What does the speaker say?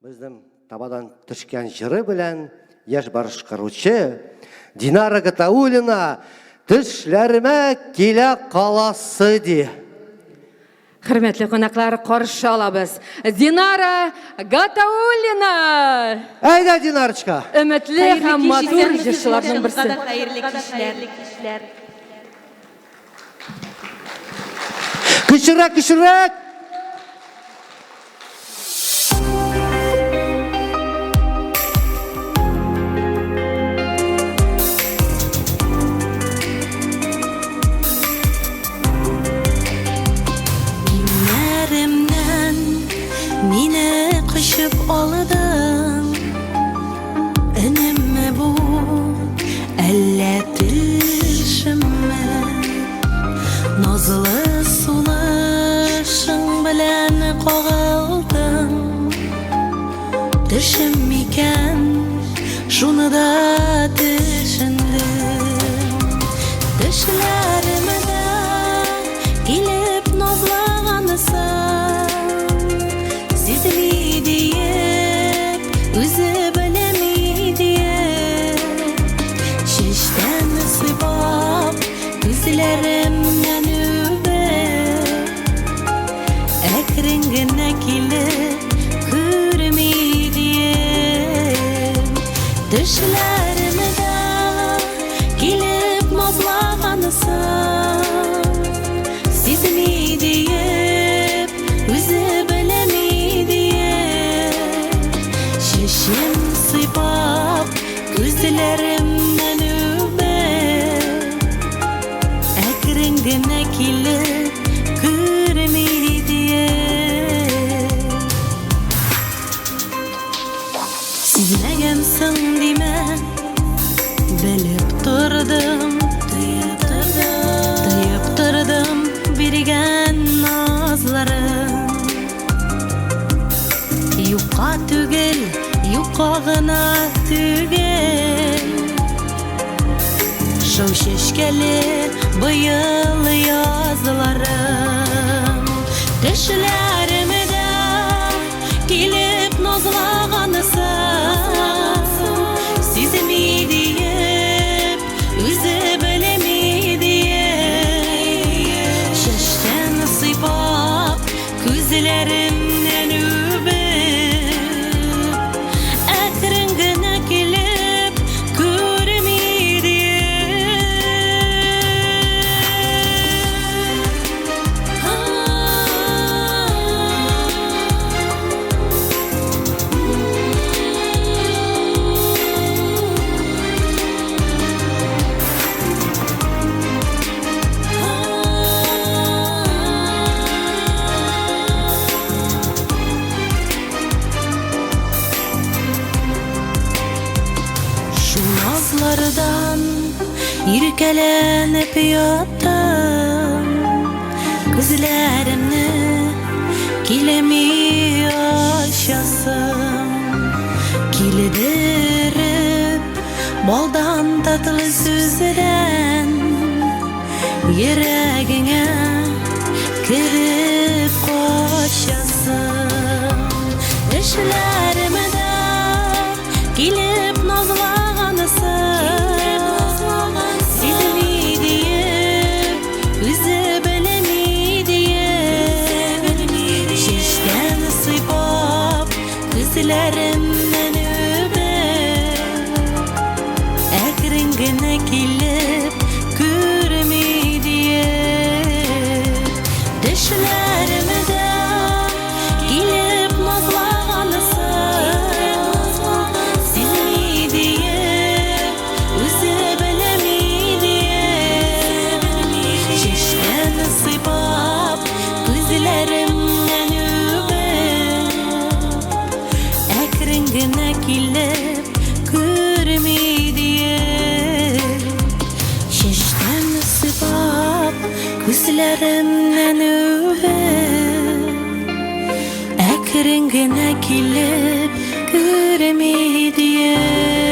Безнең табадан төшкән җыры белән яшь башкаручы Динара Гатауллина Төшләремә килә каласы ди. Хөрмәтле кунаклар, каршы алабыз. Динара Гатауллина! Әйдә, Динарочка! Өметле һәм матур җырчыларның берсе. Хәерле кичләр. Көчлерәк, көчлерәк! Иңнәремнән мине кочып алдың. Өнемме бу, әллә төшемме? Назлы сулышың белән кагылдың. Төшем микән, шуны да төшендем. Төшләремдә килеп назлагансың, сизми диеп, үзе белми диеп, чәчтән сыйпап, күзләремнән үбеп, әкрен генә килеп, күрми диеп, төшләремдә килеп назлагансың, сизми диеп, үзе белми диеп, чәчем сыйпап, күзләремнән үбеп, әкрен генә килеп, күрми диеп. Сизмәгәнсең димә, белеп тордым, тоеп тордым, тоеп тордым биргән назларың. Юкка түгел, юкка гына түгел. Шау чәчкәле быел язларым. Төшләремдә килеп назлагансың, сизми диеп, үзе белми диеп, чәчтән сыйпап, күзләремнән үбеп, әкрен генә килеп, күрми диеп. Шул назлардан иркәләнеп яттым, күзләремне килми ачасым, килдереп балдан татлы сүздән йөрәгеңә кереп качасым. Эшләремдә килеп назлагансың, сизми диеп, үзе белми диеп, чәчтән сыйпап, күзләремнән үбеп, әкрен генә килеп, күрми диеп, төшләремдә килеп назлагансың, сизми диеп, үзе белми диеп, чәчтән сыйпап, күзләремнән үбеп, әкрен генә килеп, күрми диеп, чәчтән сыйпап, күзләремнән үбеп, әкрен генә килеп, күрми диеп.